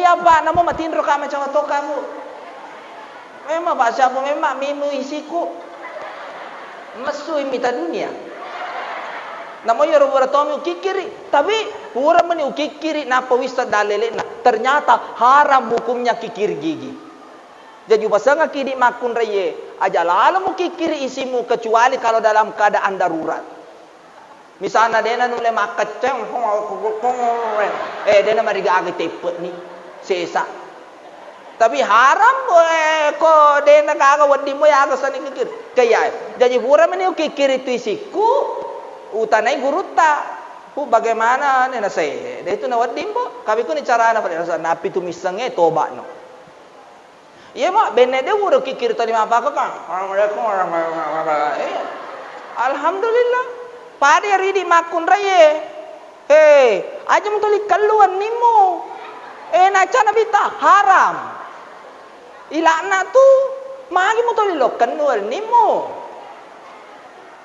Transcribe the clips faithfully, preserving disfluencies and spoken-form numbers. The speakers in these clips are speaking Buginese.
Apa namo matinro ka macam to kamu? Memang Pak, siapa memang minu isiku? Messu mita dunia. Namo iyaro pura tomi ukikkiri, tapi pura meni ukikkiri nappa wissa dalelena. Ternyata haram hukumnya kikir gigi. Jaji upasengaki di makkunraie, aja lalo mukikkiri isimu kecuali kalau dalam keadaan darurat. Misalna dena nulle makkecceng, eh, dena mariga aga teppe'ni, sesa. Tapi haram, eh, ko dena gaga wedding mo yaga sani kikir. Kaya, jaji pura meni ukikkiri tu isikku, utanai gurutta. Pu bagaimana ne nasai? Deh itu na wedding po. Kabi kuni carana pada rasa napi tu missengnge toba no. Iya, Mak, benne de wuro kikkiri tadi mapako kan. Assalamualaikum warahmatullahi wabarakatuh. Iya. Alhamdulillah. Pada ridi makkunraie. Hei, aja mutoli kellu wennimu. Eh, naca Nabitta, haram. Ilakna tu, magi mutoli lo kennu wennimu.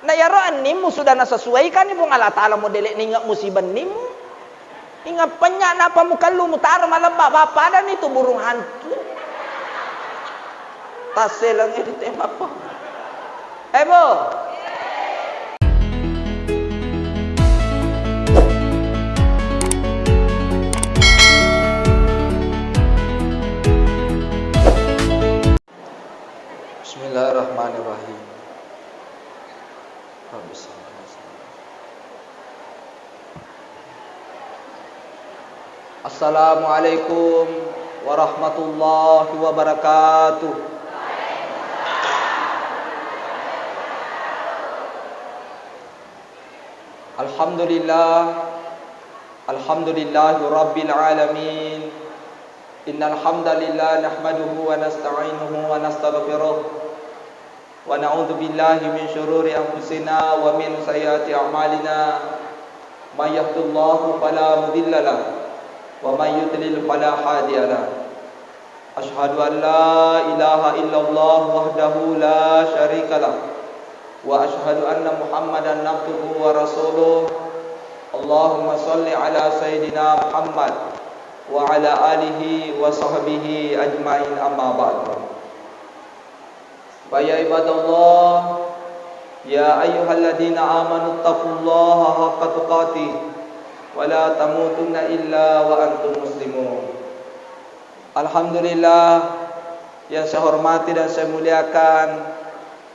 Na iyaro ennimmu sudah nasesuaikan ni Puang Allah Ta'ala modele ninga musibah ennimmu. Inga penya napa mukellu mutaro malebba, bappada ni tu burung hantu. Tasselengi di tembak po. Eh, Bu. Bismillahirrahmanirrahim. Assalamualaikum warahmatullahi wabarakatuh. Alhamdulillah. Alhamdulillahi rabbil alamin. Innal hamdalillah nahmaduhu wa nasta'inuhu wa nastaghfiruh. Wa na'udzu billahi min syururi anfusina wa min sayyiati a'malina. May yahdihillahu fala mudilla lah, wa may yudlil fala hadiya lah. Asyhadu an la ilaha illallah wahdahu la syarika lah, wa asyhadu anna Muhammadan abduhu wa rasuluh. Allahumma shalli ala sayyidina Muhammad wa ala alihi wa sahbihi ajmain, amma ba'du. Fa ya ibadallah, ya ayyuhalladzina amanu taqullaha haqqa tuqatih wa la tamutunna illa wa antum muslimun. Alhamdulillah, yang saya hormati dan saya muliakan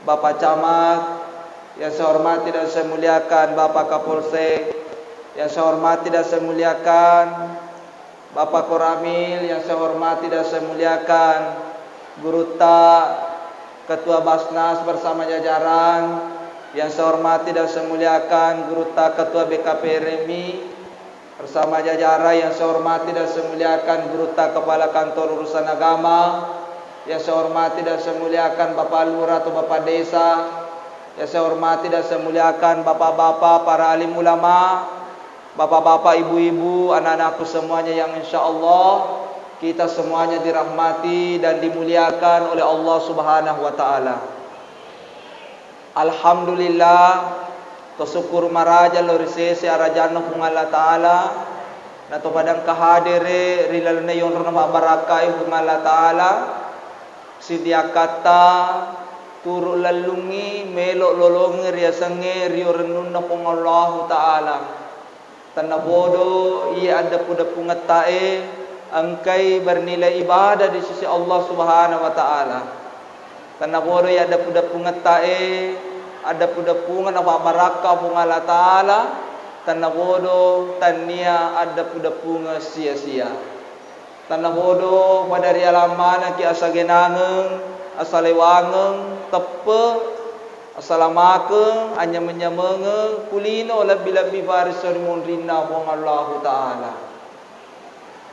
Bapak Camat, yang saya hormati dan saya muliakan Bapak Kapolsek, yang saya hormati dan saya muliakan Bapak Koramil yang saya hormati dan saya muliakan, Gurutta Ketua Basnas bersama jajaran yang saya hormati dan saya muliakan, Gurutta Ketua B K P R M I bersama jajaran yang saya hormati dan saya muliakan, Gurutta Kepala Kantor Urusan Agama yang saya hormati dan saya muliakan, Bapak Lurah atau Bapak Desa yang saya hormati dan saya muliakan, bapak-bapak, para alim ulama, bapak-bapak, ibu-ibu, anak-anakku semuanya yang insya Allah kita semuanya dirahmati dan dimuliakan oleh Allah Subhanahu wa Ta'ala. Alhamdulillah, to sukkuru maraja lao ri sese arajanna Puang Allah Ta'ala, na to padangka hadere ri lalenna yonrona pabbarakkai Puang Allah Ta'ala, sidiakkatta turu lellungngi melo lolongngi riasengnge rio rennunna Puang Allahu Ta'ala. Tennapodo iye addeppu-deppungettae engkai bernilai ibadah di sisi Allah Subhanahu wa Ta'ala. Tennapodo iye addeppu-deppungettae, addeppu-deppungenna pabbarakka Puang Allah Ta'ala, tennapodo tannia addeppu-deppungeng sia-sia. Tennapodo pada rialang manengki asagenangeng, asalewangeng, teppe, asalamakeng, anyameng-nyamengeng, kulino lebbi-lebbi paresso ri monrinna Puang Allahu Ta'ala.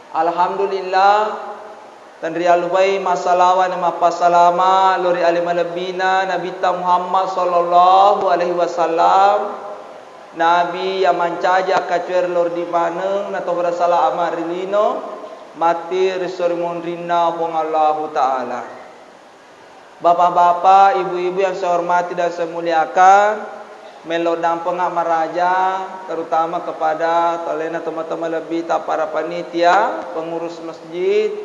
Alhamdulillah, tenrialupai massalawa na mappasalama lao ri ale malebbina Nabitta Muhammad sallallahu alaihi wasallam, Nabi yang mancaji akkacuere lao ri maneng na to berasala ama ri lino, matti ri sori monrinna Puang Allahu Ta'ala. Bapak-bapak, ibu-ibu yang saya hormati dan saya muliakan, Melo dampenga maraja, terutama kepada tolena teman-teman lebih ta para panitia, pengurus masjid,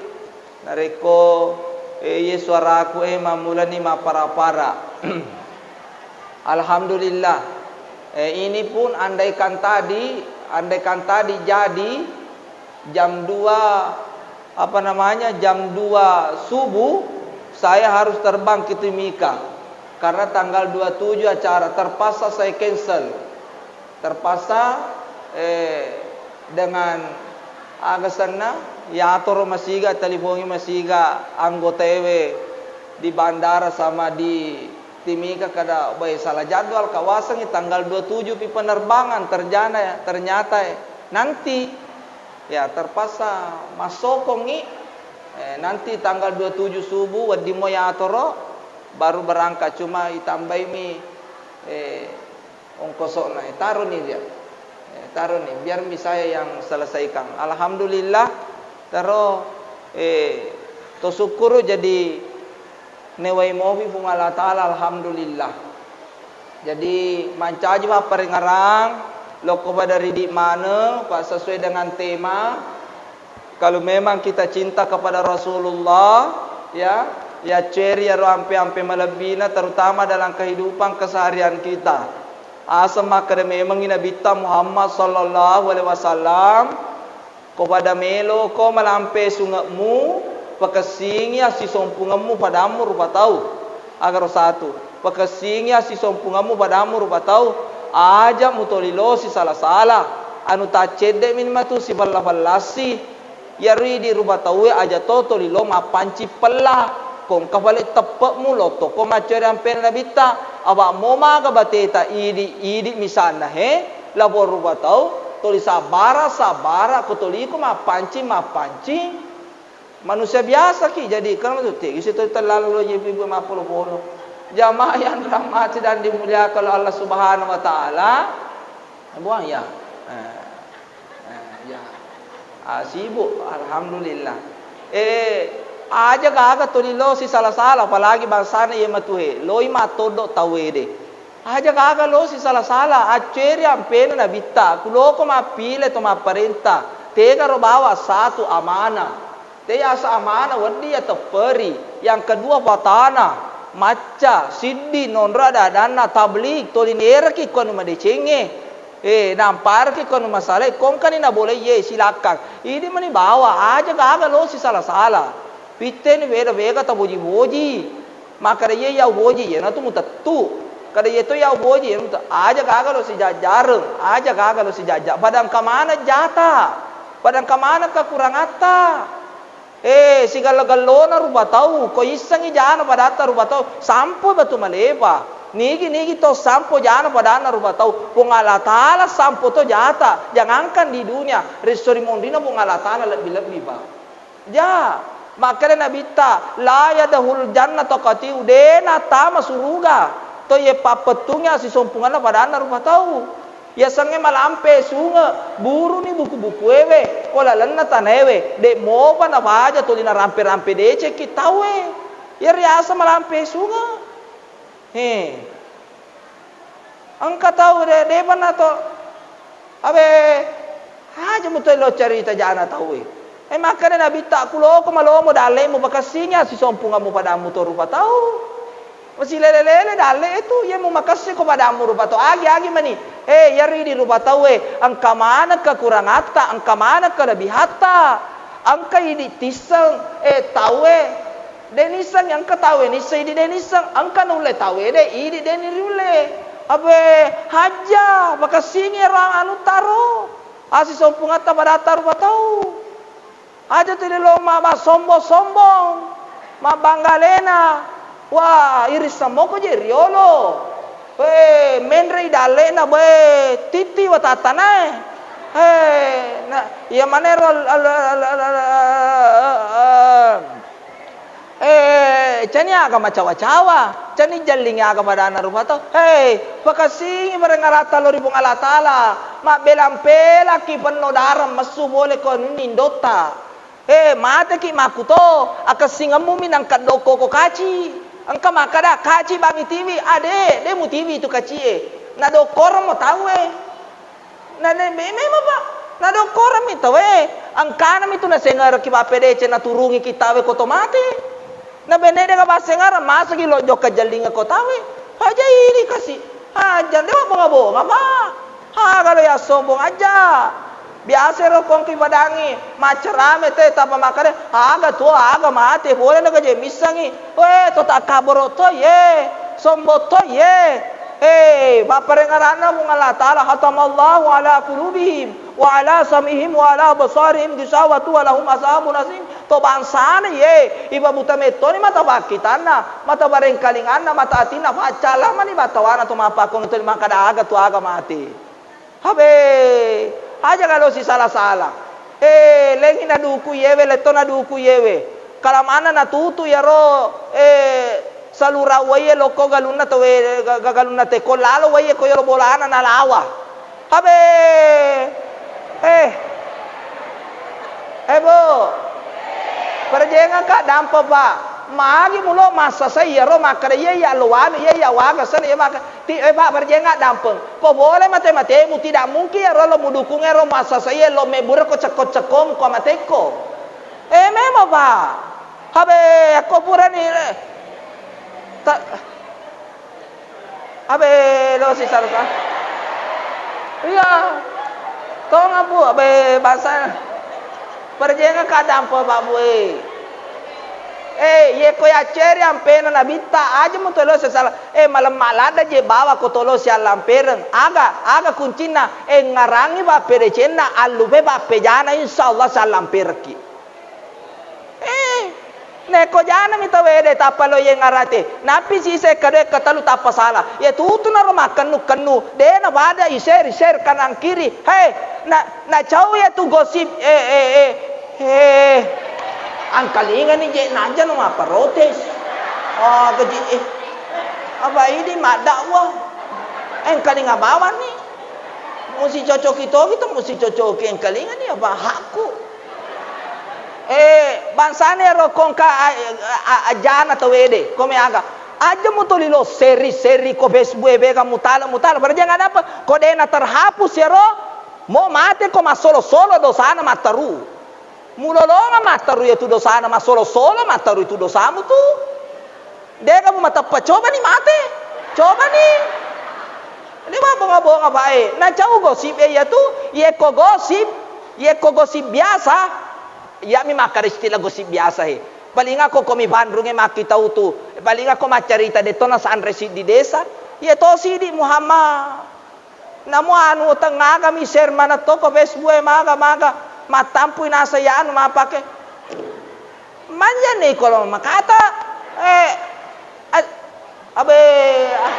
narekko, eh, iye suaraku, eh, mammulani mappara-para. Alhamdulillah. Eh, ini pun andaikan tadi, andaikan tadi jadi jam dua, apa namanya, jam dua subuh, saya harus terbang ke Timika. Karena tanggal dua tujuh acara, terpaksa saya cancel. Terpaksa, eh, dengan aga senna, yatoro masiga, talipongi masiga anggotaewe di bandara sama di Timika, kada bae salah jadwal, kawasangi tanggal dua tujuh pi penerbangan, terjana, ternyata, eh, nanti, ya, terpaksa massokongi, eh, nanti tanggal dua tujuh subuh, wedding mo yatoro, baru berangkat, cuma itambaimi, eh, ongkosokna, eh, taroni dia. Eh, taroni, biarmi saya yang selesaikan. Alhamdulillah, tero, eh, to syukuru jadi newai mofi Puang Allah Ta'ala, alhamdulillah. Jadi, mancaji papparengngerang, lokko pada ridi maneng, Pak, sesuai dengan tema, kalau memang kita cinta kepada Rasulullah, ya, yacceri iyaro ampe-ampe malebbina, terutama dalam kehidupan keseharian kita. Aseng makkeda memengngi Nabitta Muhammad sallallahu alaihi wasallam, ko pada meloko malampe sunge'mu, pakessingi assisompungemmu padammu rupa tau. Agaro satu, pakessingi assisompungemmu padammu rupa tau, aja mutoli lo sisala-sala, anu taccedde'mi matu sipella-pellassi. Iyaro idi rupa tauwe aja to toli lo mappancing pella. Ko engka pale teppe'mu, lottoko maccori ampena Nabitta, apa mo maga bateta idi, idi misalna he, lapor rupa tau, toli sabbara, sabbara, ko toliko mappancing, mappancing. Manusia biasa ki, jadi kan maksud tegi si toli tellalu lo ibu-ibu mappolo-polo. Jamaah yang dirahmati dan dimuliakan oleh Allah Subhanahu wa Ta'ala, buang ya. Eh, eh, ya. Ah, sibuk, alhamdulillah. Eh, aja gaga toli lo sisala-sala, apalagi bangsana iye matuhe. Loi matoddo tauwe de. Aja gaga lo sisala-sala, acceri ampena Nabitta, kuloko mappile to mapparenta, tegaro bawa satu amanah. Te yaseng amanah wedding yatepperi, yang kedua fatana, macca, siddi, nonro ada-adanna, tablig, toli nereki ko anu madecengnge. Eh, nampareki ko anu masalae, kongkani nabolei ye, silakkang. Idi mani bawa, aja gaga lo sisala-sala. Pitteni weda-wega taboji-boji. Makkeda, "Iye, iya uboji, iyanatu mutettu." Kada, "Iye to iya uboji, iya mutettu." Aja gaga lo sijajjareng, aja gaga lo sijajja. Pada engka maneng jata, pada engka maneng kekurangatta. Eh, sigallo-gallona rupa tau, ko issengi jana padatta rupa tau, sampo batu malepa. Nigi-nigi to sampo jana padanna rupa tau, Puang Allah Ta'ala sampo to jata, jangankan di dunia, resso ri monrina Puang Allah Ta'ala lebbi-lebbi, Pak. Ja, makkeda Nabitta, "La yadkhulul jannata qatiu," de natama suruga to iye pappettungi assisompungenna padanna rupa tau. Yasengnge malampe sunge, buruni buku-bukuewe, ko lalenna tanaewe, de mopa napaja tuli narampe-rampe decekki tauwe. Iya riaseng malampe sunge. He. Engka tau de-, depa na to. Abe, aja muto lo carita jana tauwe. Eh, makkeda Nabitta, "Kuloko malomo dalle'mu, pakessingi assisompungemmu padammu to rupa tau." Masilele-lele dalle e tu, iya mumakessi ko padammu rupa tau. Agi-agi mani. Eh, iyaro idi rupa tauwe, engka maneng kekurangatta, engka maneng kelebihatta. Engka idi tisseng, eh, tauwe. De nisseng, engka tauwe nisseng, idi de nisseng, engka nulle tauwe de, idi de niriulle. Abe, hajja, makessingi ero anu taro. Assisompungatta padatta rupa tau. Aja tu lelo ma-, massombong-sombong, mabbanggalena. Wah, irisseng moko je riolo. Weh, menrei dallena, be, titti watattanae. He, na, iya manero al-, al-, al-, al-, al-, al-, Eh, cani aga macawa-cawa, cani jallingi aga padanna rupa tau. Hei, pakassingi parengngerata lao ri Puang Allah Taala. Mabbelang-pelakki penno darang messu pole ko anunni indotta. Eh, mateki makkuto, akessingemmu mi nangka dokko ko kaci. Engka makkada, "Kaci bangi tiwi." Ade, de mutiwi tu kacie. Nadokkoreng mo tauwe. Na ne-, me-, memang, Pak. Nadokkoreng mi tauwe. Engkana mi tu nasengereng ki Bapak P D C naturungi ki tauwe ko to mate. Na bene de ga bassengereng, masagi lo jokka jellinga ko tauwe. Aja ini kasi. Aja de wa bonga-bonga, Pak. Aga lo ya sombong aja. Biasa ro kongki padangi, maccarame te tapa makkeda, aga tuo, aga mate, pole na gaje missangi. We, to takkaboro to ye, sombong to ye. Eh, papparengngeranna Puang Allah Taala, khatamallahu ala qulubihim wa ala sam'ihim wa ala absarihim ghishawatun wa lahum azabun azim. To bangsana ye, iba buta mettoni mata pakkitanna, mata barengkalinganna, mata atinna, paccalamani battawana to mappakkong to makkeda aga tu aga mate. Habe, aja kalo si sala-sala. Eh, lengi naduku yewe, letto naduku yewe. Kalamanna natutu yaro, eh, salura wae lokko galunna tawe, ga-, ga-, galunna teko lalo wae ko yolo bolana nalawa. Habe. Eh. Eh, Bu. Perjengaka dampe, Pak. Magi mulo massasai iyaro makkeda iya iya lo wanu, iya iya waga sen iya maka ti, eh, Pak, perjenga dampeng. Ko boleh mate-matemu, tidak mungkin iyaro lo mudukung ero massasai lo mebure ko cekko-cekkom ko matekko. Eh, memang, Pak. Habe, akko purani, eh. Ta-, Abe, lo si sarfa. Iya. Tonga, Bu, abe, bangsa. Perjenga kadang po, Pak, Bu, eh. Eh, ye ko yacceri ampena Nabitta, aja mu tolo sesala. Eh, malemma ladda je bawa ko tolo siallampereng. Aga, aga kuncinna. Eh, ngarangi bappedecenna, allupe bappejana, insya Allah siallamperekki. Eh, nekko janami tauwede tappa lo iye ngarate, nappi sise kadoe katellu tappa sala. Iye tutunaro makkennu-kennu, de napada i-share-share kanan kiri. Hei, na, nacau iya tu gosip, eh, eh, eh, eh. Angkalingani je najano mapparotes. Oh, gaji, eh. Apa idi maddakwah? Eh, angkalinga bawani. Musi cocoki togi tu, musi cocoki angkalingani apa hakku. Eh, bangsana ero kongka a-, a-, a-, ajana tauwede, kome aga. Aja mutoli lo seri-seri ko Facebook e bega mutala, mutala. Pada jangan apa? Ko dena terhapus ero, mo mate ko massolo-solo dosana matteru. Mulolonga matteru itu dosana, massolo-solo matteru itu dosamu tu. Dega mumateppa, cobani mate. Cobani. Ini mabonga-bonga bae. Nacau gosip e iyatu, yekko gosip, yekko gosip biasa, iyami makkada istilah gosip biasa he. Paling ako komi panrunge makkitau tu. Paling ako maccarita detto nasanre siddi desa. Iye to sidi Muhammad. Namo anu tengagami share manetto ko Facebook e maga-maga. Mattampui nasai anu mapake. Manjani kolo makata, eh, a-, abe, ah.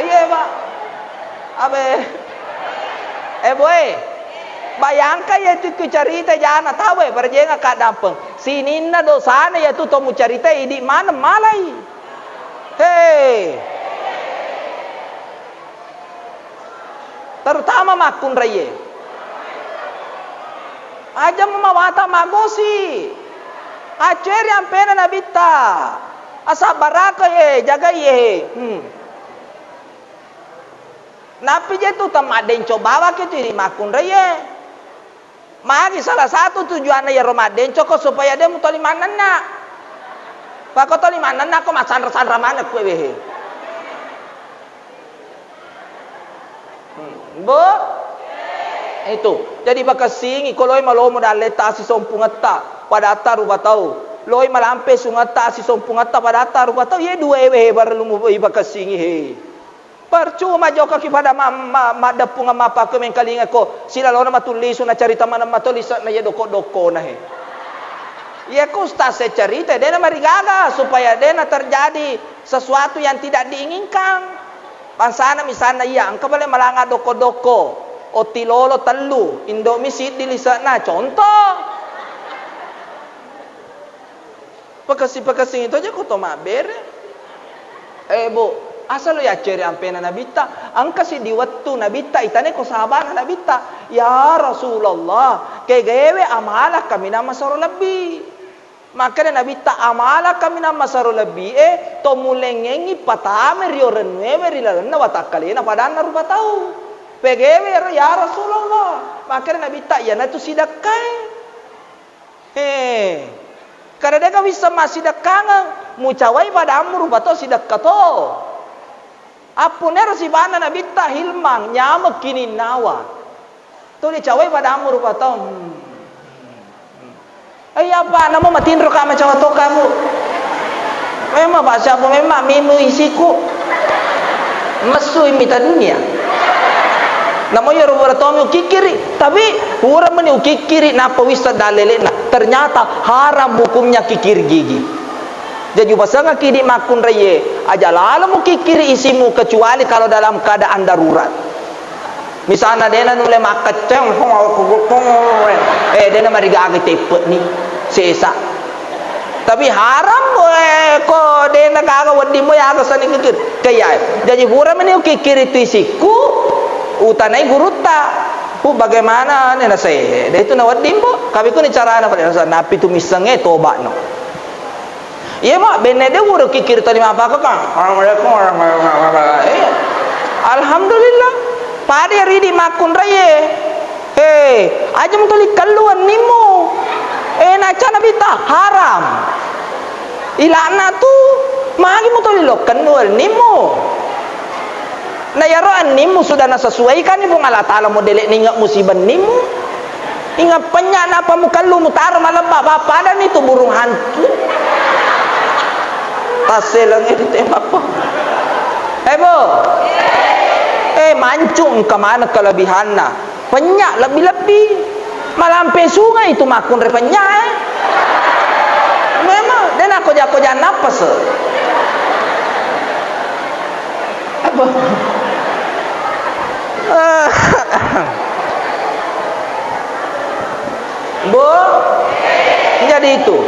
Iya, Pak. Abe. Eh, boy. Bayangkan ya tu ku carita jana tau, eh, berjenga kadampeng. Sininna dosana ya tu to mucarita idi maneng malai. Hei. Terutama makkunraie. Aja mumawata maggosi. Acceri ampena Nabitta. Asabbaraka ye, jagai ye. Hmm. Nappi je tu temmaddenco bawaki tu ri makkunraie. Magi salah satu tujuanna iyaro maddencoko supaya de mutoli mannenna. Pako toli mannenna ko masanra-sanra maneng kue wehe. Hmm, Bo? Itu. Jadi pakessingi ko loi malomo dalle tasisompungetta padatta rupa tau. Loi malampe sungetta asisompungetta padatta rupa tau. Ye dua ewe he parellu mu ipakessingi he. Percuma jokaki pada ma-, ma-, maddeppungeng mappakke mengkalingako silalona matullisu nacarita maneng mato lise'na iye dokko-dokkona he. Iyako ustaz e carita dena marigaga supaya dena terjadi sesuatu yang tidak diinginkan. Bangsana misalna iya engka bale malanga dokko-dokko, otti lolo tellu, indomie siddi lise'na, contoh. Pakessing-pakessing itu aja ko to mabbere. Eh, Bu, asal lo yacceri ampena Nabitta, engka siddi wettu Nabitta itane ko sahabana Nabitta, "Ya Rasulullah, kegaewe amala kaminang masoro lebbi." Makkeda Nabitta, "Amala kaminang masero lebbi'e, to mulengngengngi patame ri orennuewe ri lalenna watakkalena padanna rupa tau." Pegewe ero, "Ya Rasulullah." Makkeda Nabitta, "Iyanatu sidekkae." He, kada dega wisseng massidekkangeng, mucawai padammu rupa to sidekka to. Appunero sipanna Nabitta, hilmang, nyameng kininnawa. Tuli cawai padammu rupa tau. Hmm. Eh, iya, Pak, namo matinro ka macawa to kamu. Memang, Pak, siapa memang minu isiku. Messu mita dunia. Namo iyaro pura tomi ukikkiri, tapi pura meni ukikkiri nappa wisseng dalelena. Ternyata haram hukumnya kikir gigi. Jaji upasengekki idi makkunraie, aja lalo mukikkiri isimu kecuali kalau dalam keadaan darurat. Misalna dena nulle makkecceng, eh, dena marigaga teppe'ni, sesa. Tapi haram, eh, ko dena gaga wedding mo yaga sani kikkiri. Kaya, jaji pura meni ukikkiri tu isikku, utanai gurutta. Bu, bagaimana nena saya? Deh itu na wedding, Bu. Kami kuni carana pada napi tu missengnge toba'no. Iya, Mak, benne de wuro kikkiri tadi mapakka, Kang. Assalamualaikum warahmatullahi wabarakatuh. Iya. Alhamdulillah. Pada ridi makkunraie. Eh, aja mutoli kellu wennimu. Eh, naca Nabitta, haram. Ilakna tu, magi mutoli lo kennu wennimu. Na iyaro ennimmu sudah nasesuaikanni Puang Allah Taala, modele ninga musibennimmu. Inga penya napa mukellu mutaro malebba, bappadani tu burung hantu. Tasseleng itu tembak. Eh, Bu. Eh, mancu engka maneng kelebihanna. Penya lebbi-lebbi. Malampe sungai itu makkunre penya, eh. Memang, dena koja-koja napas. Apa? Bu, jadi itu.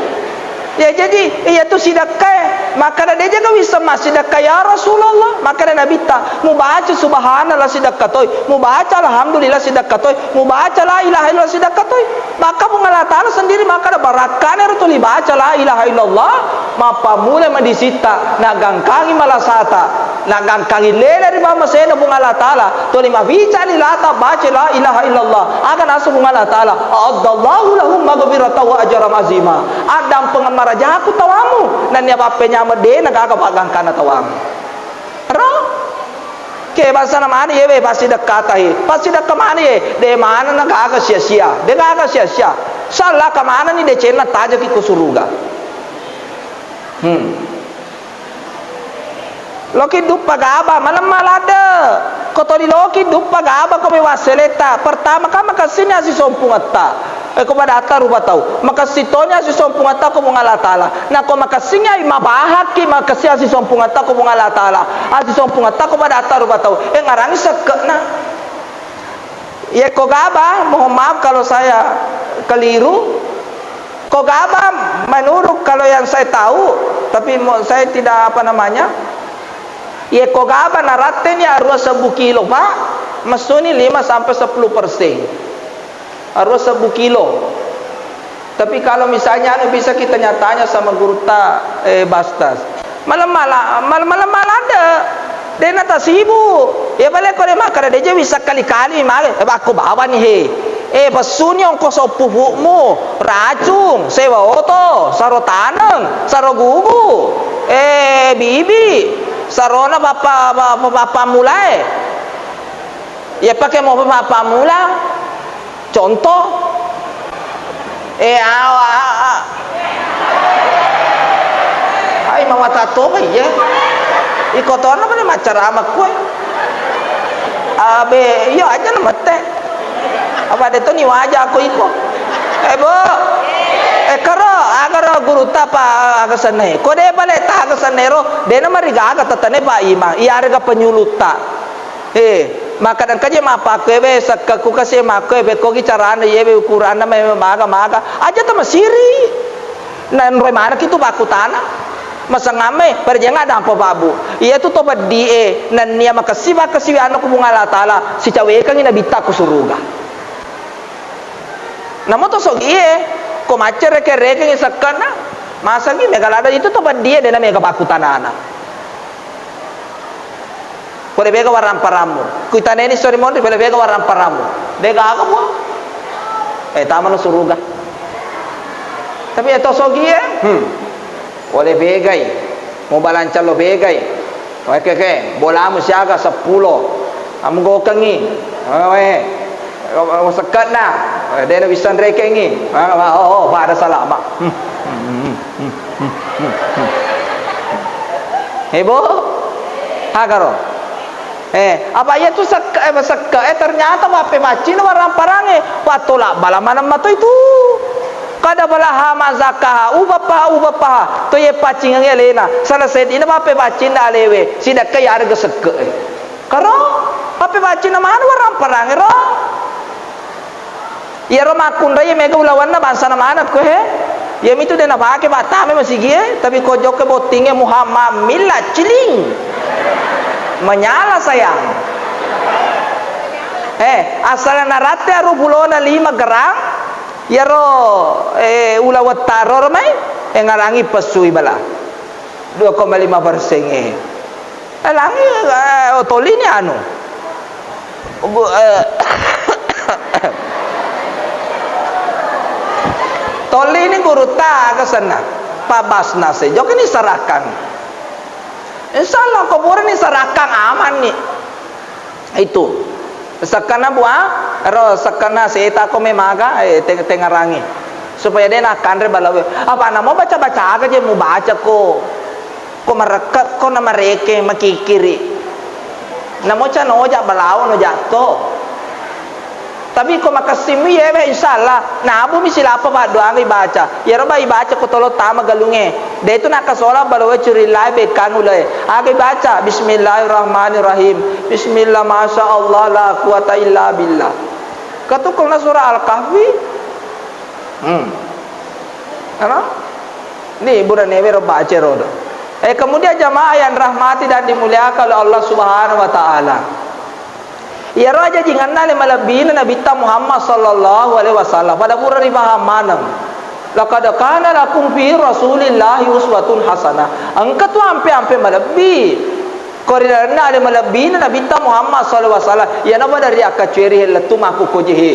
Ya, jadi, iya tu sidekkae. Makkeda, "De jaga wisseng massidekka, ya Rasulullah?" Makkeda Nabitta, "Mubaca subhanallah sidekka toi, mubaca alhamdulillah sidekka toi, mubaca la ilaha illallah sidekka toi." Maka Puang Allah Taala sendiri makkeda, "Barakkana ero tuli baca la ilaha illallah, mappammula madisitta, nagangkangi malasata." Nagangkangi lele ri pammasena Puang Allah Taala, tuli mabicani lata baca la ilaha illallah. Aga nasu Puang Allah Taala, "A'addallahu lahum maghfiratan wa ajran azima." Addampengeng marajaku tawamu, nennia pappenyameng de nagaga paggangkanna tawamu. Ro? Ke bangsana mani yewe passidekkatai. Passidekka mani ye, de maneng nagaga sia-sia. De gaga sia-sia. Sallaka manenni decenna tajaki ku suruga. Hmm. Loki duppa gaba, malemma ladde. Ko toli loki duppa gaba ko mewa seleta. Pertama kan makessini asisompungetta. Eh, ko padatta rupa tau. Makessi toni asisompungetta ko Puang Allah Taala. Na ko makessingi ai mabahakki makessi asisompungetta ko Puang Allah Taala. Asisompungetta ko padatta rupa tau. Eh, ngarangi sekke'na. Iya, ko gaba, mohon maaf kalau saya keliru. Ko gaba, menurut kalau yang saya tahu, tapi mo-, saya tidak, apa namanya, iya, ko gaba naratteni arua sebbu kilo, Pak, messuni lima sampai sepuluh persen. Arua sebbu kilo. Tapi kalau misalnya anu, bisa kita nyatanya sama gurutta, eh, Bastas. Malemma la-, mal-, malemma ladde. Dena tasibu. Ya bale ko de makkeda deje wisseng kali-kali male. Eh, bakko bawani he. Eh, pessuni ongkoso pupu'mu, racung, sewa oto, saro taneng, saro gugu, eh, bibi, sarona bappa-, bappa-, bappammulae. Iya pake mopa mappammula. Contoh. Eh, awa, a, a. Ai, mawatang toga iya. Iko tona pada maccarama kue. Abe, iyo aja na mette. Apa de to ni waja ko iko. Eh, Bu. Eh, karo, agaro gurutta pa aga senne. Ko de bale ta aga sennero, de na marigaga tetene Pak Imam. Iya arega penyulutta. Eh, makkeda engka je mappakkoe we, sekkeku kasi makkoe, pekkogi carana iyewe ukuranna me-, maga-maga. Aja to masiri. Nanroi manekki tu pakkutana. Masengamme, perjeng ada apa, Pak Bu? Iya tu to peddi e, nennia makessi, makessi we anu ku Puang Allah Taala, sicawekengi nabitta ku suruga. Namo to sogie, ko maccereke-rekengi sekkenna, Masangi mega ladde itu to peddie, dena mega pakkutanana. Pole bega waramparammu. Kuitaneni sori monri, pole bega waramparammu. De gaga, Puang. Eh, tamano suruga. Tapi eto sogie, hmm. Pole begai. Mau balancang lo begai. Oke, oke. Bolamu siaga seppulo. Amgokengi. Oh, eh. Oh, oh, seketna. Eh, dena bisa nrekengi. Ah, oh, oh, pada salama. Hmm. Hmm, hmm, hmm, hmm, hmm. Hebo? Hagaro. Eh, apa iya tu sekke, eh, sekke, eh, ternyata mappepaccinna waramparangnge, wattola bala maneng mato itu. Kada balaha mazakaha, ubappaha, ubappaha, to ye paccingengnge alena, selesai dina mappepaccinna alewe, sidakka yarega sekke e. Karo, mappepaccinna maneng waramparangnge ro. Iyaro makkunrai mega ulawanna bangsana maneng ko he. Iyamitu de napake pattame masigie, tapi ko jokka bottingnge Muhammad Milla ciling. Menyala sayang. Eh, asal naratte aru pulona lima gerang, iyaro, eh, ulawetta roro mai, eh, ngarangi pessui bala. Dua koma lima persen e. Eh, langi, eh, oh, tolini anu. Bu, eh, tolini gurutta aga senna. Pak Basnas e, jokani sarakang. Insya Allah, ko purani sarakang aman ni. Itu. Sekkenna bua, ero sekkenna seta ko memaga, eh, te-, tengarangi. Supaya de nakkanre balawe. Apa namo baca-baca aga je mubaca ko. Ko marekke ko na mareke makikiri. Namo canoja balawo no jatto. Tapi ko makessimmi yewe, insya Allah, nabumi silapa paddoanga ibaca. Iyaro ba ibaca ko tolo tama galungnge. De tu nakkasola balawe curillae bekkang ulae. Aga ibaca, Bismillahirrahmanirrahim. Bismillah, masya Allah, la quwata illa billah. Katukulna surah Al-Kahfi. Hmm. Ana? Ni buranewe ro baca rodo. Eh, kemudian jamaah yang rahmati dan dimuliakan oleh Allah Subhanahu wa Ta'ala. Iyaro ajajingenna ale malebbina Nabitta Muhammad sallallahu alaihi wasallam. Pada pura ripahang maneng. Laqad kana lakum fi Rasulillahi uswatun hasanah. Engka tu ampe-ampe malebbi. Ko ri lalenna ale malebbina Nabitta Muhammad sallallahu alaihi wasallam. Iyana pada riakkacueri hellettu makkukkoje he.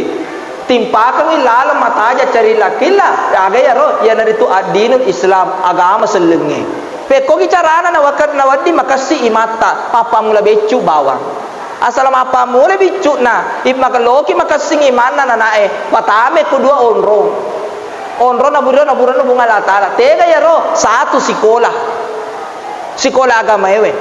Timpakengngi laleng mataja carilla-killa. Aga iyaro? Iyanaritu ad-dinul Islam, agama sellengnge. Pekkogi carana nawakka-, nawedding makessing imatta, mappammula beccu bawang. Asal mappammula biccu'na, i-, maka-, loki makessing imanna nanae, patame ku dua onrong. Onrong naburiro, naburironna Puang Allah Taala. Tega iyaro? Satu, sikola. Sikola agamaewe.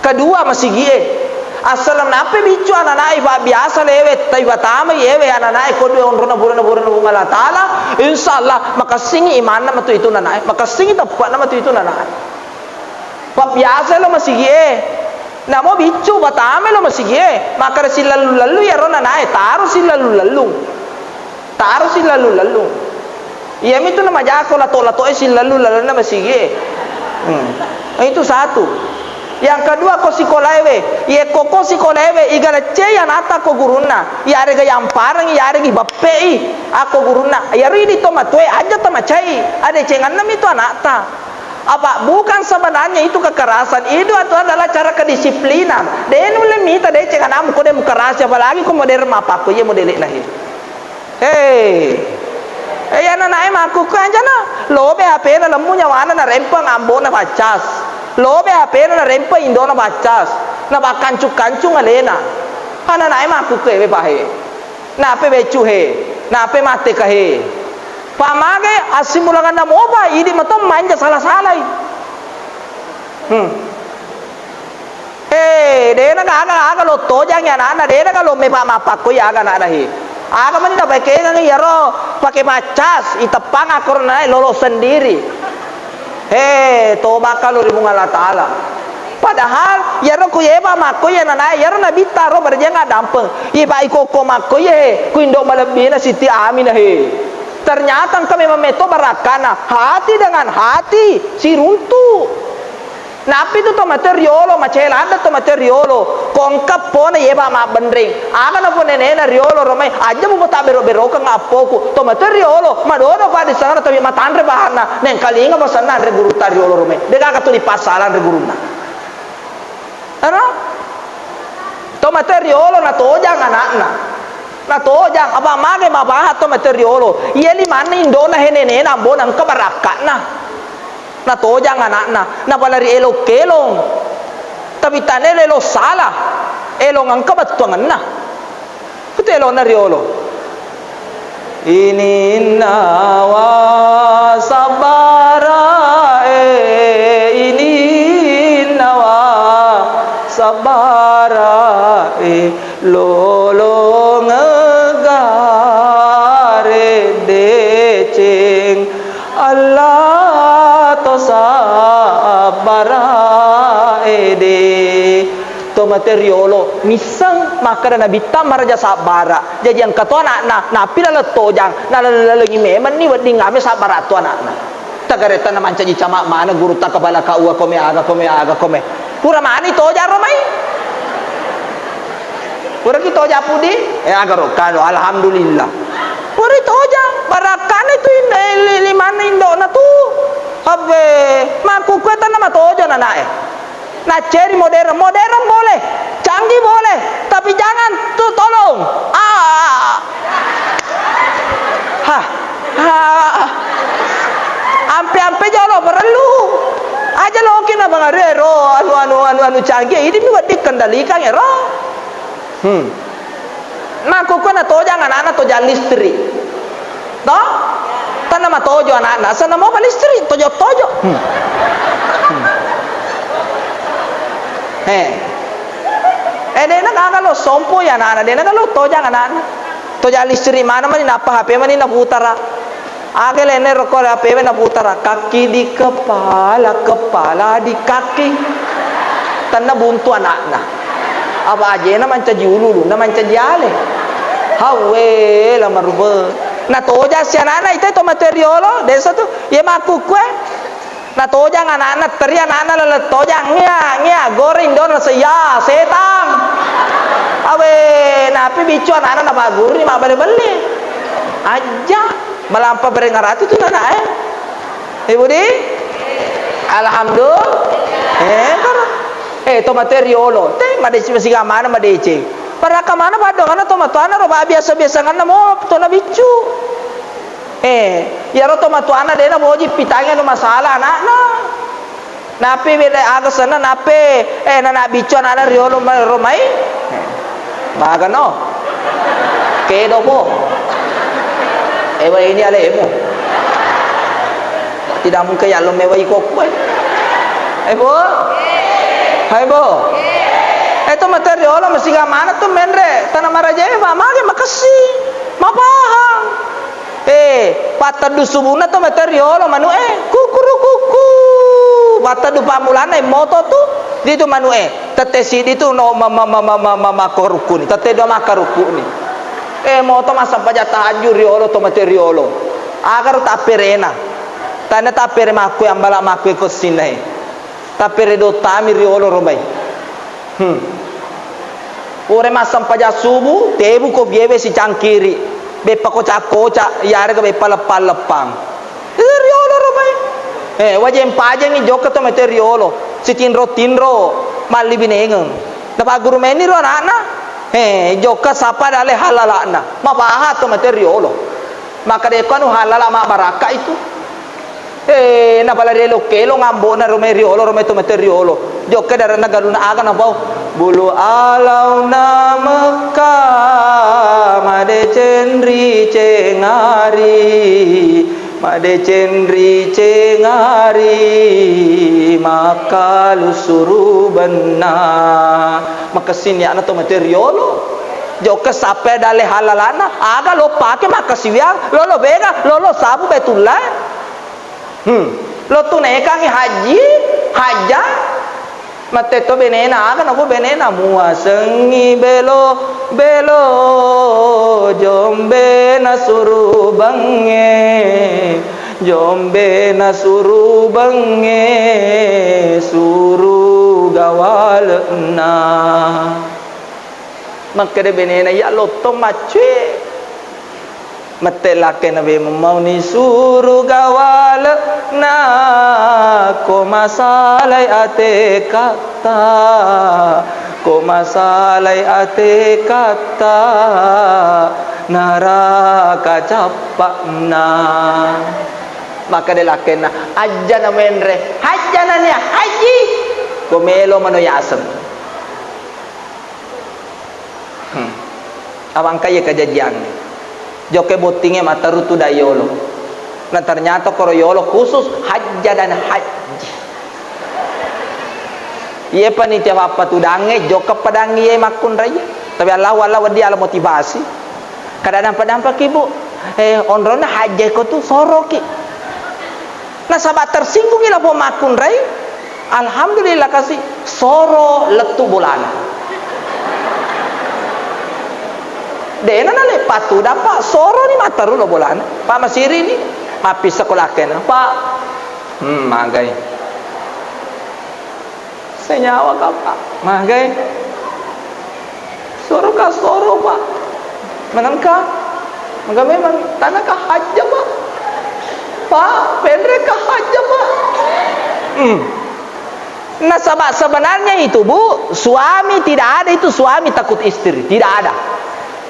Kedua, masigie. Assaleng nappa biccu ananae, fa biasa lewe, tai patamai ewe ananae ko dua onrong naburironna, naburironna Puang Allah Taala, insya Allah makessingi imanna matu itu nanae, makessingi teppe'na matu itu nanae. Pabbiasa lo masigie. Namo biccu, patame lo masigie. Makkeda sillallu-lallu iyaro nanae, taro sillallu-lallu. Taro sillallu-lallu. Iyamitu namajako lato-latoe sillallu-lallenna masigie. Hmm. Itu satu. Yang kedua, ko sikolaewe. Iye koko sikolaewe, iga leccei anata ko gurunna. Iyarega yampareng, iyaregi bappe'i ako gurunna. Iyaro idi to matoe, aja tamacai. Adecenganna mitu anata. Apa bukan sebenarnya itu kekerasan. Itu, itu adalah cara kedisiplinan. De nulle mita deceng anamu ko de mukerasi, apalagi ko modern mappakko iya modele'na he. Hei. Eh, iya nanae makkukku anjana. Lobe H P-na lemmu nyawana narempeng ambona paccas. Lobe H P-na narempeng indona paccas. Napakkancung-kancung alena. Ananae makkukku ewe pahe. Nape beccu he, nape matteka he. Pamage assimulanganna mopa, idi mato manja sala-salai. Hmm. He, dena gaga, aga lottojangi anakna, dena ga lomme pa mappakkoi aga anakna he. Aga mani napakengang iyaro pake paccas, iteppang akkorona lolo sendiri. He, tobakka lo ri Puang Allah Taala. Padahal iyaro ku yeba makkoi ananae, iyaro nabitta ro berjeng addampeng. Ipa ikokko makkoi he, ku indo malebbina Siti Aminah he. Ternyata engka memang metto barakkana, hati dengan hati, siruntu. Nappi tu to mate riolo, macai ladde to mate riolo, ko engka pona yeba mabbenreng. Aga na pone nena riolo romai, aja mupa tabbero-berokeng appoku. To mate riolo, madodo pa disangana tapi matanre bahanna. Nengkalinga pasanna anre gurutta riolo romai. Degaga tuli passala anre gurunna. Ero? To mate riolo natojang anakna. Natojang, apa mage mapaha to mate riolo. Iya limanna indona he nenena ambona engka barakka'na. Natojang anakna, napalari elong-kelong. Tapi tane elong sala, elong engka bettuangenna. Itu elona riolo. Ininnawa sabbarae, ininnawa sabbarae, lolongegare deceng, Allah to sabbarae de. To mate riolo, misseng makkeda Nabitta maraja sabbara. Jaji engka to anakna, nappi laleng tojang, nalalengi memenni wedding ame sabbara to anakna. Tagaretta na mancaji cama mana gurutta kepala kaua kome aga kome aga kome. Pura mani tojang romai. Pura ki tojang pudi, eh aga ro kalo alhamdulillah. Pura tojang, barakkane tu inna, eh, li-, limanna indona tu. Habbe, makkukue tanna matojo nanae. Nacceri modern, modern boleh, canggih boleh, tapi jangan tu tolong. Ah. Hah. Hah. Ampe-ampe jolo perlu. Aja loki na bangare ro anu, anu, anu, anu canggih, ini mi wedding kendalikan ero. Hmm. Makkukue natojang anakna tojang listrik. To? Tanna matojo anakna, senna mopa listrik, tojo-tojo. Hmm. Hmm. Eh. Eh, de'na gaga lo sompo ya anakna, de'na gaga lo tojang anakna. Tojang listrik mana mani nappa H P mani naputara. Aga lenne rokko H P we naputara, kaki di kepala, kepala di kaki. Tanna buntu anakna. Apa ajena mancaji ulu-ulu, na mancaji ale. Hawe, la marube. Na toja si anakna ite to mate riolo, desa tu. Ye makkukue. Na tojang anakna, teri anakna laleng tojang, ngia, ngia, goreng dona se, ya, setang. Awe, napi biccu anakna napagguruni mabbelle-belle. Ajja, malampa bereng aratu tu nanae. Ibu di? Alhamdulillah. Eh, karo. Eh, to mate riolo. Te, madeceng masiga mana madeceng. Paraka mana padonganna to matuana ro, ba biasa-biasa nganna mo to na biccu. Eh, iyaro to matuana de' naboji pitangi anu masalah anakna. Napi beda aga senna nape, eh, nana biccu anakna riolo ma-, ro mai. Eh, magano. Kedo po. Ewa ini alemu. Tidak mungkin ya lo mewa iko kue. Eh, bo. Hai, bo. Eh, to mate riolo masiga mana tu menre. Tanah maraja, eh, ma-, mage makasih. Mapahang. Eh, patteddu subunna to mate riolo manu'e, kukurukuku. Patteddu pammulanna e moto tu, di tu manu'e. Tette siddi tu no ma-, ma-, makkarukkuni, tette dua makkarukkuni. Eh, moto massempajang tahajju riolo to mate riolo. Agaro tapperena. Tanna tappere makkue ambala makkue kossinna e. Tappere dottami riolo romai. Hmm. Pura massempajang subuh, tebu ko biewe sicangkiri. Beppa koca-koca, iyarega beppa leppang-leppang. Eh, riolo romai. Eh, wajeng-pajengi jokka to mate riolo. Sitinro-tinro, malli binengeng. Napagguru meni ro anakna. Eh, jokka sapa dale halalakna. Mapaha to mate riolo. Maka de ko anu halala mabbarakka itu. Eh, napalari elo-kelo ngambona romai riolo, romai to mate riolo. Jokka daranna galuna aga napau. Bulu alauna Mekka, madeceng ri cengari, madeceng ri cengari, makkalu surubenna. Makessing niatna to mate riolo. Jokka sappe dale halalana, aga lo pake makkasiwiang, lolo bega, lolo sabu Baitullah. Hmm. Lo tunekangi haji, hajja, mate to benena, aga nabo benena, muasengi belo, belo, jombena surubangnge. Jombe nasuru bengnge, suruga wale'na. Makkeda benena, "Iya lottong maccue." Mette lakkena, "Be, memmauni suruga wale'na, ko masalai atekatta, ko masalai atekatta, naraka cappa'na." Makkeda lakkenna, "Ajjana menre, hajjana nia haji, ko melo mano yaseng." Hmm. Awangkai kajajiangnge. Jokke bottingnge matteru tudang yolo. Nah, ternyata koro yolo khusus hajja dan haji. Iye panitia pappatudangnge jokka padangngi iye makkunrai. Tapi Allah, Allah wedding ala motivasi. Kada dampa-dampaki, Bu. Eh, onronna hajja ko tu soroki. Nasaba tersinggungi lapong makkunrai, alhamdulillah kasi soro lettu bolana. Dena naleppatu dapa soro ni matteru lo bolana. Pak masiri ni mappissa ko lakkena, Pak. Hmm, magai. Senyawa ka, Pak. Magai. Soro ka soro, Pak. Manengka. Maka memang tanaka hajja, Pak. Pak, penre ka hajja, Pak. Hmm. Nasaba sebenarnya itu, Bu, suami tidak ada itu suami takut istri, tidak ada.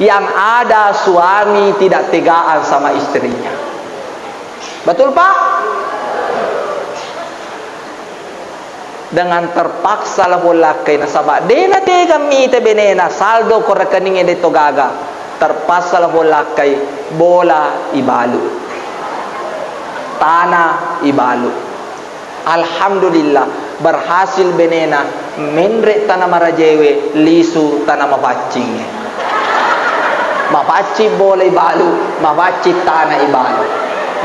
Yang ada suami tidak tegaan sama istrinya. Betul, Pak? Dengan terpaksa lapong lakkai nasaba de natega mita benena, saldo ko rekeningnge de to gaga. Terpaksa lapong lakkai, bola ibalu, tanah ibalu. Alhamdulillah, berhasil benena menre tana marajaewe, lisu tana mapaccingnge. Mapaccing bola ibalu, mapaccing tana ibalu.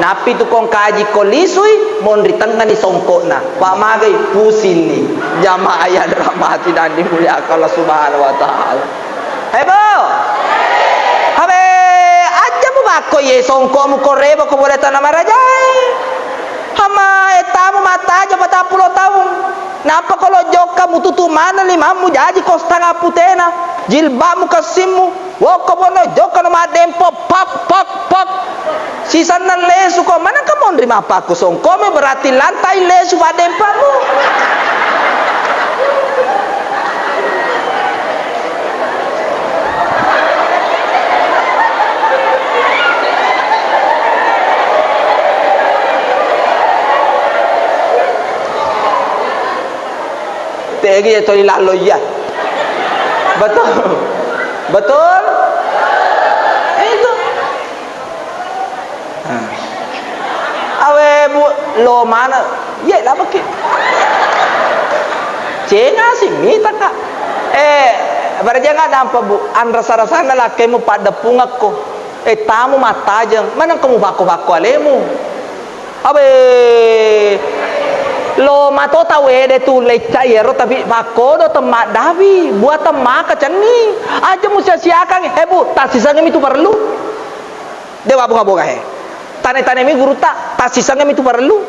Nappi tu kong kaji ko lisui, monri tengngani songko'na. Pak magai, pusinni. Jamaah yang dirahmati dan dimuliakan Allah Subhanahu wa Ta'ala. Hebo! Habe, aja mu bakko ye songko'mu ko rebo ko bola tana marajae. Hama, e, tamu mattaja patappulo taung. Nappa ko lo jokka mututu maneng limammu jaji ko setengah putena. Jilbabmu, kessimmu. Wokko bono jokka no maddempo, pak, pak, pak. Sisenna lesu ko, manengka monri mappakko songko'mu, berarti lantai lesu paddempammu. Tegi ya toli lalo iya. Betul. Betul? Eh, itu. Nah. Awe, Bu, lo mana? Ye, lapaki. Cenga si mita, Kak. Eh, baraja nggak nampa, Bu? Anrasa-rasana lakkemu paddeppungakko. Eh, tamu mattajeng. Manengka mupakko-pakko alemu? Abe, lo mato tau ede tu lecca iyaro, tapi pakkodo temmaddapi, buah temmaka cenni. Aja musia-siakangngi. Eh, Bu, tassisengngemi tu parellu. Dewa bunga-bunga he. Tane-tanemi gurutta, tassisengngemi tu parellu.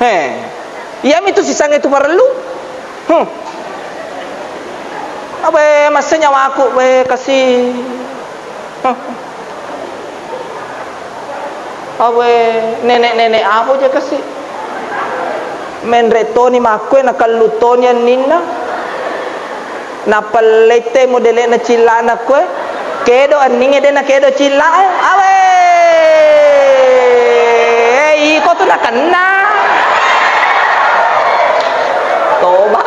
He. Iyami tu sisengngemi tu parellu. Hmm. Abe, masse nyawaku, be, kasi. Huh. Awe, nenek-nenek apa je kasi? Menre toni makkue, nakellu toni anninna. Nappa lette modele'na cillana kue. Kedo anningnge de nakedo cilla'e. Awe, iko tu nakenna. Toba.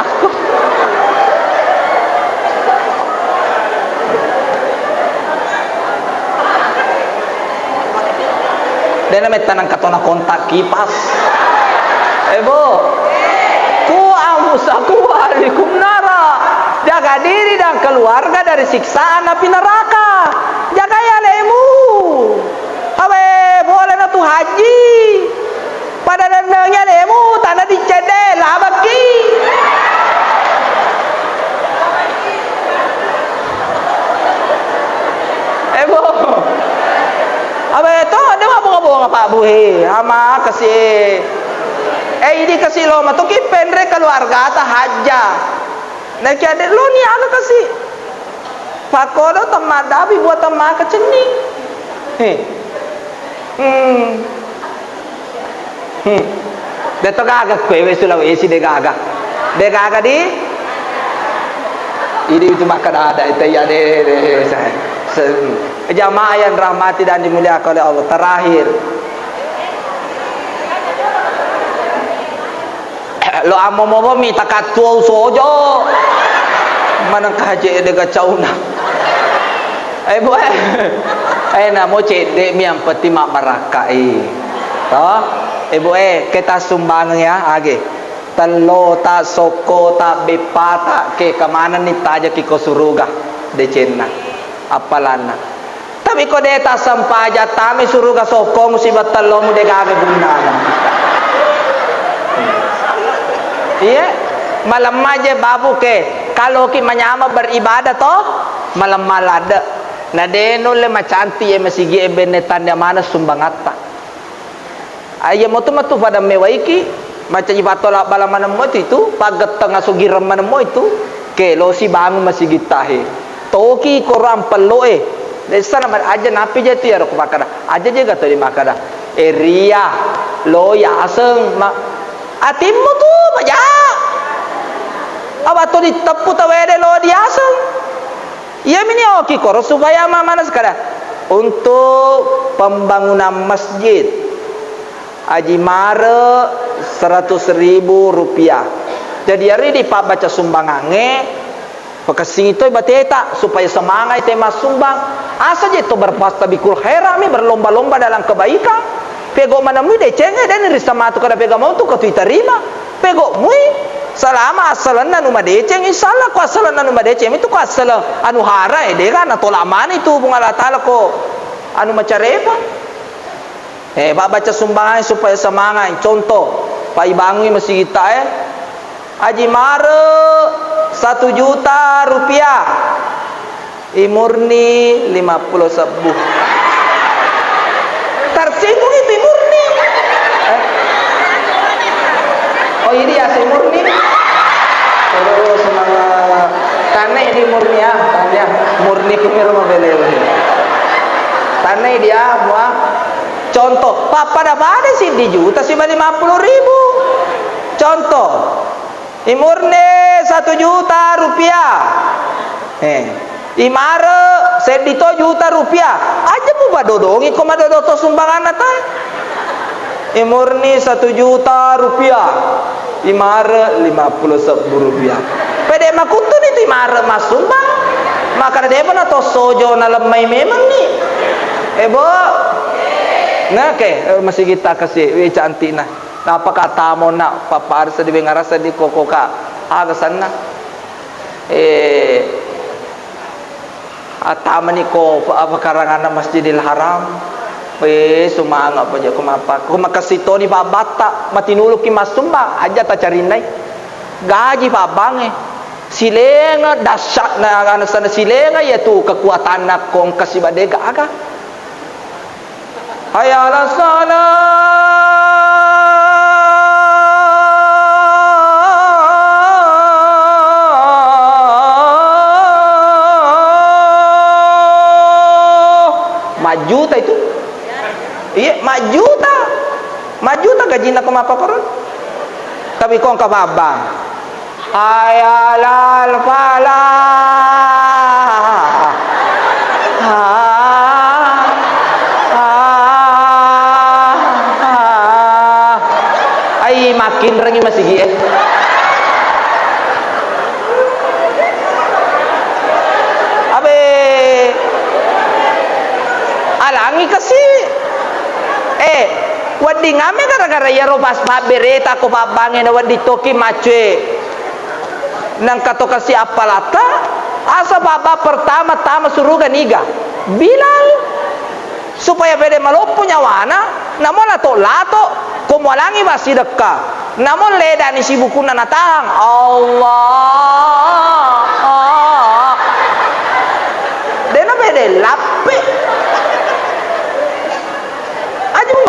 Dena metta nangka tona kontak kipas. Eh, Bo. Ku anfusakum wa ahlikum nara. Jaga diri dan keluarga dari siksaan api neraka. Jagai alemu. Awe, bolana tu haji. Pada nennengi alemu, tana dicedde, labekki. Eh, Bo. Abe to, de mabunga-bunga Pak Buhe, ama kasi. Eh, idi kasi lo matu ki penre keluargata hajja. Naki ade lo ni aga kasi. Pakodo temma dabi buat temma kecenni. He. Hmm. Hmm. De to gaga kue we Sulawesi de gaga. De gaga di. Ini itu makkada-ada itu ya de, de, se-, se-, jamaah yang rahmati dan dimuliakan oleh Allah. Terakhir. Lo ammo-momo mi takattuo usojo. Maneng kaje de gacauna. Eh, Bu, eh. Eh, namo cedde mi yang penting mabbarakkai. Toh? Eh, Bu, eh, kita sumbang ya, age. Tello ta, sokko ta, beppa ta, ke kemana ni tajaki ko suruga. Decenna. Apalanna. Tapi ko de tassempajang tami suruga sokkong siba tellomu de gaga gunnana. Iya, malemma je babu ke, kaloki manyameng beribadah to, malemma ladde. Na de nulle macanti e masigi e benne tanda mana sumbangatta. Iya motu matu pada mewaiki, macaji pattola bala manemmo itu, itu, paggetteng asugireng manemmo itu, ke losi bangun masigitta he. Toki korang pello e. Dessana ma-, aja napi je tu ya ro makkada. Aja je gato di makkada. Eria, lo yaseng, ma-, atimmu tu, maja. Apa tu diteppu tawede lo diaseng. Iya mini oki koro supaya mamana sekada untuk pembangunan masjid. Aji mare seratus ribu rupiah. Jadi ari di pabbaca sumbangange, pakessingi toi bateta supaya semangat te massumbang. Asa je to berpastabikul khairami, berlomba-lomba dalam kebaikan. Pego manemui decenge dan risa matu kada pega mau tu ketu itarima. Pego mui salama assalenna nu madeceng, insyaallah ko assalenna nu madeceng itu ko assaleng anu hara e, dega natolak mani tu Puang Allah Taala ko anu macarepa. Eh, baca sumbangan supaya semangat. Contoh, paibangui masigitta e. Aji mare satu juta rupiah. I Murni lima puluh sebbu. Tersinggung itu I Murni. Eh? Oh, ini ya si Murni. Terus semangat. Tanai di Murni ya, tanya Murni kumiro mabeleo. Tanai dia mua. Contoh, papa pada pada si di juta si lima puluh ribu. Contoh, I Murni satu juta rupiah. Eh, I Mare seddi to juta rupiah. Aja mupadodongi ko madodo to sumbanganna ta. I Murni satu juta rupiah. I Mare lima puluh sebbu rupiah. Pede makuttuni tu I Mare massumbang. Maka depa na to sojo na lemmai memengngi. Eh, Bo. Nake, eh, masih kita kasih, eh, cantik nah. Napaka tamo na, pappada seddi wengarasa di kokoka. Aga senna. Eh, atamani ko apa karanganna Masjidil Haram. Eh, sumanga apa je ko mapa. Ko makasitoni pabbatta, matinuluki massumbang, aja tacarinnai. Gaji pabbange. Silenga dahsyatna, anu senna silenga, yaitu kekuatanna kongka sibadega aga. Hayya 'alas shalah. Majjuta itu. Iya, majjuta. Majjuta gajinna ko mappakoro. Tapi kongka babbang. Hayya 'alal falah. Ah, ah, ah. Ai, makkinrengi masigi e. Abe. Alangi kasi. Eh, wedding ame gara-gara iyaro pas pabbereta ko pabbange na wedding toki maccoe. Nengka to kasi appalatta, asa pabba pertama tama suruga niga? Bilal. Supaya pede maloppo nyawana, namo lato-lato, ko mualangi bassidekka. Namo ledani sibukunna natahang. Allah. Dena pede lappe. Aja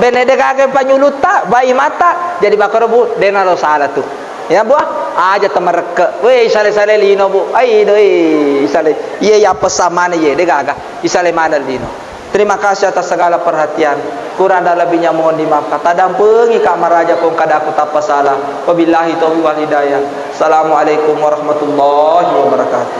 bene de gaga panyulutta, bai mata, jadi makkoro, Bu, de nalo sala tu. Ya, Bu, ah, aja tamarekke. Weh, isale-sale lino, Bu. Ai, doi, isale. Iya, iya, pesamane, ye, de gaga. Isale mana lino. Terima kasih atas segala perhatian. Kurang dan lebihnya mohon dimaafkan. Tadampengi ka maraja ko engka daku tappa salah. Wabillahi taufiq wal hidayah. Assalamualaikum warahmatullahi wabarakatuh.